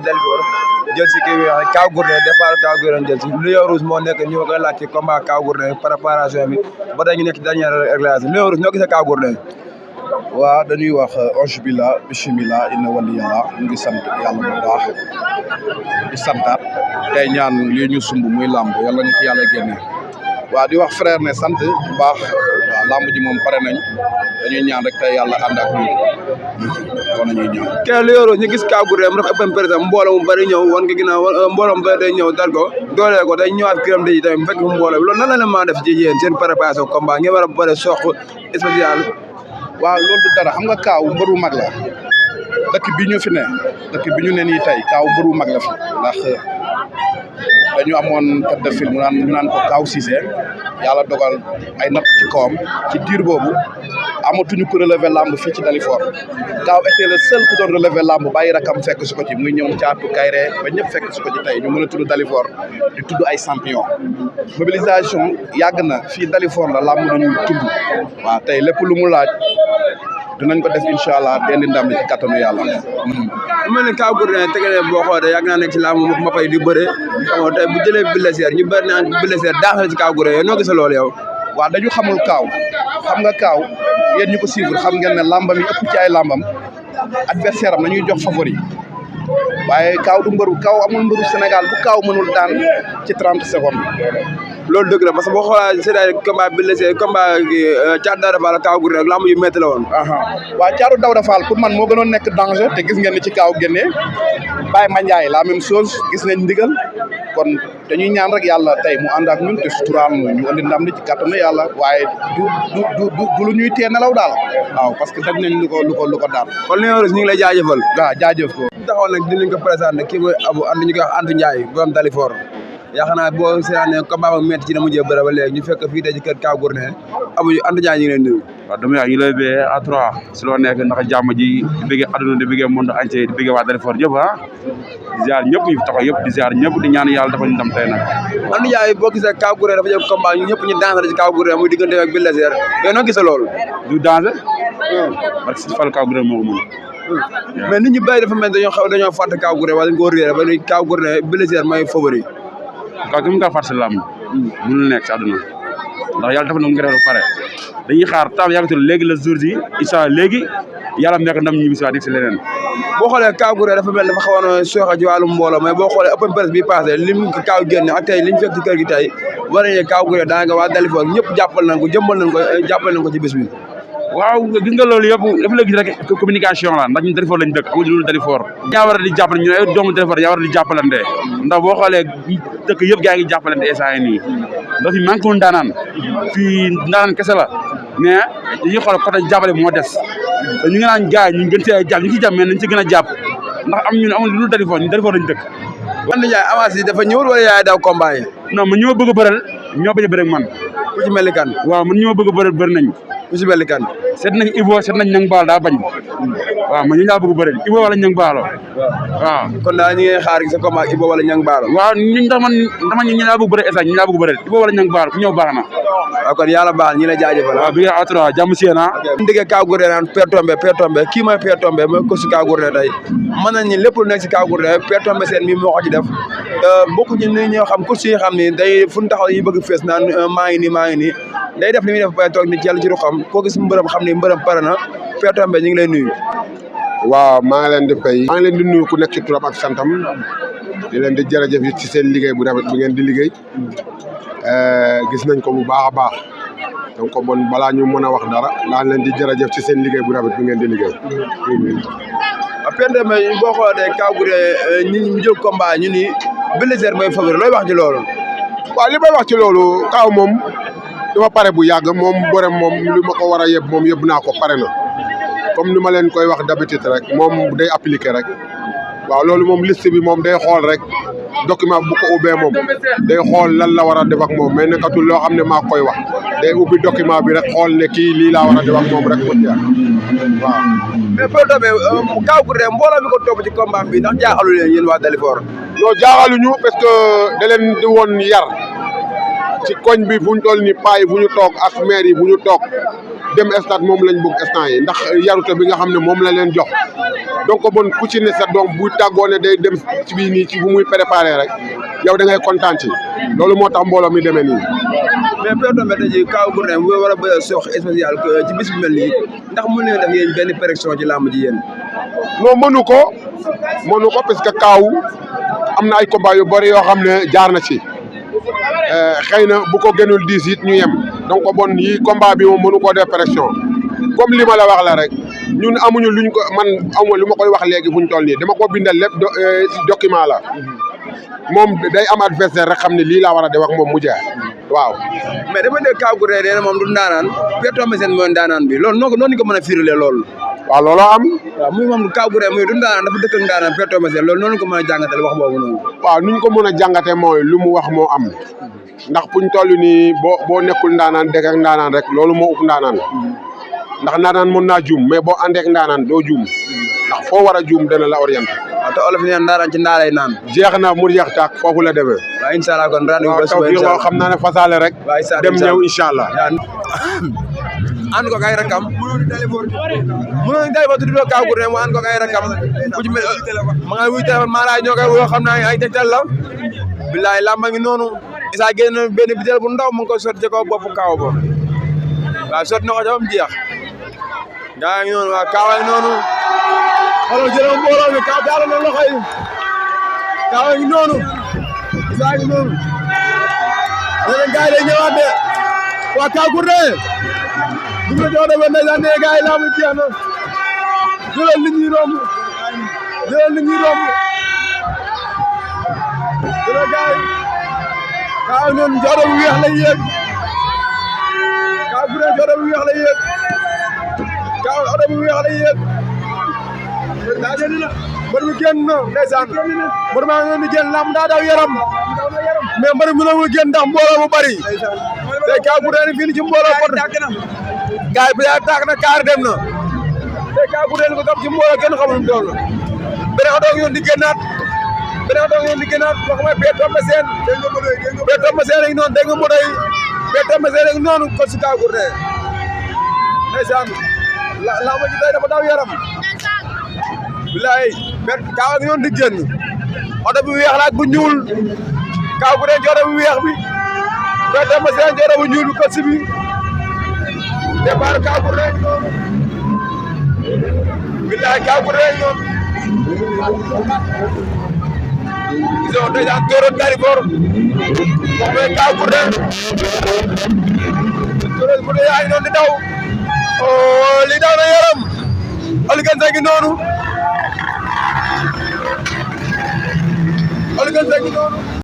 Dalifort jël si kii bi wax Kaw Gourdin départ Kaw Gourdin jël si Lion Rouge moo nekk ñu koy laaj ci combat Kaw Gourdin préparation bi ba tey ñu nekk ci dernière réglage Lion Rouge ñoo gisee Kaw Gourdin. waaw dañuy wax auzu billah bismillah inna waliyallah ñu ngi sant yàlla bu baax di santaat tey ñaan lii ñu sumb muy làmb yàlla ñu ci yàlla génne waaw di wax frère ne sant bu baax waaw làmb ji moom pare nañ dañuy ñaan rek tey yàlla ànd ak ñun kon nañuy ñaan kenn Lion Rouge ñu gis Kaw Gourdin mu def open press mbooloo mu bëri ñëw wan nga ginnaaw mbooloo mu bëri day ñëw dal ko doolee ko day ñëwaat kiram di tamit mu fekk mbooloo bi loolu nan la leen mën a def ci yéen seen préparation combat ngeen war a bëre Sokh spécial. waaw loolu du dara xam nga Kaaw mbër bu mag la dëkk bi ñu fi ne dëkk bi ñu ne nii tey Kaaw mbër bu mag la fi ndax dañu amoon tête de file ñu naan ko Kaaw Cissé yàlla dogal ay natt ci kawam ci diir boobu amatuñu ko relever lamb fii ci Dalifort Kaaw était le seul ku doon relever lamb bàyyi rakam fekk su ko ci muy ñëw caatu kayre ba ñëpp fekk su ko ci tey ñu mën a tudd Dalifort di tudd ay champion mobilisation yàgg na fii Dalifort la lamb nañuy tudd waaw tey lépp lu mu laaj dinañ ko def incha allah delli ndam ci kattanu yàlla. mu mel ni Kaw Gourdin tegale boo xoolee yàgg naa nekk ci làmb ma fay di bëre xam nga tey bu jëlee blessure ñu bëri naan blessure daaxal ci Kaw Gourdin yow noo gisee loolu yow. waaw dañu xamul Kaaw xam nga Kaaw yéen ñu ko suivre xam ngeen ne làmbam yi ëpp ci ay làmbam adversaire am nañuy jox favori waaye Kaaw du mbëru Kaaw amul mbëru Sénégal bu Kaaw mënul daan ci 30 secondes. loolu dëgg la parce que boo xoolee c'est-à-dire combat bi blessé combat Thiatou Daouda Fall Kaw Gourdin rek lamb yu métti la woon. waaw Thiatou Daouda Fall pour man moo gënoon nekk danger te gis ngeen ni ci Kaaw génnee Baye Mandiaye la même chose gis nañ ndigal kon dañuy ñaan rek yàlla tey mu ànd ak ñun te suturaal ñu andi ndam li ci kattanu yàlla waaye du lu ñuy tee nelaw daal waaw parce que daj nañ lu ko daan. kon Lion Rouge ñu ngi lay jaajëfal. waaw jaajëf ko. taxaw nag dinañ ko présenté kii mooy Abou ànd ñu koy wax Antou Ndiaye borom Dalifort yaakaar naa boo seetaanee combat ba métti ci na mujjee bëre ba léegi ñu fekk fii tey ci kër Kaw Gourdin Abou Antou Ndiaye ñu ngi leen nuyu. waaw dama yaa ngi lay bee à 3 si loo nekk ndax jàmm ji di bëggee àdduna di bëggee monde entier di bëggee waa Dalifort yëpp di ziar ñëpp ñu fi taxaw yëpp di ziar ñëpp di ñaan yàlla dafa ñu ndam tey nag. Antou Ndiaye boo gisee Kaw Gourdin dafa jël combat ñu ñëpp ñu dansé ci Kaw Gourdin muy diggante ak blessure yow noo gisee loolu. du dansé. parce que si Fall Kaw Gourdin moo ko mën. mais nit ñi bëri dafa mel dañoo fàtte Kaw Gourdin wala dañ ko réeré ba ni Kaw Gourdin blessure mooy favori. Kaw gi mu ngi fàtte si làmb mënul nekk si àdduna ndax yàlla dafa na mu ngi def ba pare dañuy xaar temps yàggatul léegi la jour yi incha léegi yàlla nekk ndam ñu si waat nekk si leneen. boo xoolee Kaw Gourdin dafa mel dafa xawoon a sooxe ci wàllum mbooloo mais boo xoolee open press bi passé lim Kaw génne ak tey liñ fekk ci kër gi tey war nañu Kaw Gourdin daanaka waa Dalifort ñëpp jàppal nañ ko ci bés bi. waaw gis nga loolu yëpp dafa la gis rek communication la ndax ñun Dalifort lañ dëkk amuñu loolu Dalifort ñaa war a di jàppale ñu ay doomu Dalifort yaa war a di jàppalante ndax boo xoolee dëkk yëpp gaa ngi jàppalante instant nii ndax fi manqué woon ndaanaan fii ndaanaan kese la mais dañuy xool côté jàppale moo des ñu ngi naan gars yi ñu gën see jàpp ñu ci jàpp mais nañ ci gën a jàpp ndax amul lu Dalifort ñun Dalifort lañ dëkk. Antou Ndiaye avance yi dafa ñëwul wala yaay daw combat yi. non man ñi ma bëgg a bëral ñoo bañ a bëre ak man. ku ci mel ni kan. waaw man ñi ma bëgg a bëral bëri nañ. ku ci mel ni kan. seet nañ Ibo seet nañ Ñang Baal daa bañ. waaw man ñu laa bëgg a bëral Ibo wala Ñang Baalo. waaw kon daal ñu ngi xaar sa combat Ibo wala Ñang Baalo. waaw ñun ndax man ñu laa bëgg bëre instant ñu laa bëgg bëral Ibo wala Ñang Baalo ku ñëw baax na. waaw kon yàlla baax ñi la jaajëfal. waaw bi nga atra jàmm si yéen bu déggee Kaw Gourdin naan Père Tombé kii mooy Père Tombé mooy ko si Kaw Gourdin tey mën nañ ni lépp lu nekk si Kaw Gourdin Père Tombé seen mi moo ko ci def bokku ñu ni ñoo xam course yi xam ni day fu ñu taxaw yi bëgg fees naan maa ngi nii day def li muy def ba toog ni ci yàlla ci ruxam koo gis mbërëm xam ni mbërëm pare na Père Tombé ñu ngi lay nuyu. waaw maa ngi leen di fay. maa ngi leen di nuyu ku nekk ci turam ak santam di leen di jërëjëf ci seen liggéey bu rafet bi ngeen di liggéey gis nañ ko bu baax a baax donc bon balaa ñu mën a wax dara daan leen di jërëjëf ci seen liggéey bu rafet bi ngeen di liggéey. Père Tombé boo xoolee Kaw Gourdin ñu jël combat ñu ni blessure mooy favori looy wax ci loolu. waaw li may wax ci loolu Kaw moom dafa pare bu yàgg moom bërëm moom li ma ko war a yëb moom yëb naa ko pare na comme ni ma leen koy wax d'habitude rek moom day appliquer rek waaw loolu moom liste bi moom day xool rek document bu ko ubbee moom day xool lan la war a def ak moom mais nekkatul loo xam ne maa koy wax day ubbi document bi rek xool ne kii lii laa war a def ak moom rek mu jeex waaw. mais Père Tombé Kaw Gourdin mbooloo mi ko topp ci combat bi ndax jaaxalu leen yéen waa Dalifort. non jaaxaluñu parce que da leen di woon yar ci koñ bi fu ñu toll ni paa yi fu ñu toog ak maire yi fu ñu toog dem stade moom lañ bëgg instant yi ndax yarute bi nga xam ne moom la leen jox donc bon ku ci ne sa doom bu tàggoo ne day dem ci bii nii ci bu muy préparé rek yow da ngay kontaan ci loolu moo tax mbooloo mi demee nii. mais Père Tombé tey jii kaw Gourdin bu war a bëgg a Sokh spécial ci bis bu mel nii ndax mën nañu def yéen benn pression ci làmb ji yéen. non mënu ko parce que kaaw am na ay combat yu bëri yoo xam ne jaar na ci xëy na bu ko gënul 10 it ñu yem donc bon yi combat bi moom mënu koo def pression comme li ma la wax la rek ñun amuñu luñ ko man amuma lu ma koy wax léegi fuñ toll nii dama ko bindal lépp document la moom day am adversaire rek xam ne lii laa war a def ak moom mu jeex waaw. mais dama dégg kaw Gourdin nee na moom du ndaanaan Père Tombé seen mooy ndaanaan bi loolu noonu ko mën a firilee loolu. waaw looloo am. waaw muy moom kaw Gourdin muy du ndaanaan dafa dëkk ak ndaanaan Père Tombé seen loolu noonu ko mën a jàngatale wax boobu noonu. waaw nuñ ko mën a jàngate mooy lu mu wax moo am ndax fuñ toll nii boo nekkul ndaanaan dëkk ak ndaanaan rek loolu moo ëpp ndaanaan ndax ndaanaan mën naa juum mais boo àndee ak ndaanaan doo juum ndax foo war a juum dana la orienté. waaw te olof yi neen ndaanaan ci ndaalay naan. jeex na mu jeex taak foofu la demee. waaw incha allah kon rendez-vous ba suba incha allah xam naa ne fasaale rek. dem ñëw incha allah. ànd ko kay rakam mënoon day ba tudd kaw Gourdin mu ànd ko kay rakam ku ci mel ma ngay wuy téléphone maalaay ñoo koy wuyoo xam naa ay tegtal la billaay làmba ngi noonu isa génn benn bitel bu ndaw mu ngi ko sotti ci kaw bopp kaaw ba waaw sotti na ko ca ba mu jeex gaa ngi noonu waaw kaaw ngi noonu xoolal jëlal mbooloo mi kaaw daal na loxo yi kaaw ngi noonu isa ngi noonu leneen gaa yi lay ñëwaat de waa kaw Gourdin bu ñu la jox de ba ndeysaan ne gaa yi laa mu jeex na jëlal nit ñi romb jëlal nit ñi romb jëlal gaa yi kaaw noonu jox bu weex lay yéeg kaw Gourdin jox bu weex lay yéeg kaaw oto bu weex lay yéeg daa génn na mbër mi génn na ndeysaan mbër maa ngi génn lamb daa daw yaram mais mbër mi mënul génn ndax mbooloo mu bari te kaw Gourdin fii ni ci mbooloo pot gaay bi yaa tàkk na kaar dem na te kaw Gourdin ko topp ci mbooloo kenn xamul mu toll beneen oto yoon di génnaat beneen oto yoon di génnaat wax mooy Père Tombé seen Père Tombé seen rek noonu dégg nga moto yi Père Tombé seen rek noonu ko si kaw Gourdin ndeysaan la ma ji tey dafa daw yaram bilaay kaaw ak noonu di génn oto bu weex la ak bu ñuul kaw Gourdin ci oto bu weex bi Père Tombé seen ci oto bu ñuul bi ko si bi départ kaw Gourdin noonu bilaay kaw Gourdin noonu gisoo déjà tóoroon dari for mais kaw Gourdin tóoroon bu dee yaa ngi noonu di daw oh li daw na yaram Alioune Seye gi noonu Alioune Seye gi noonu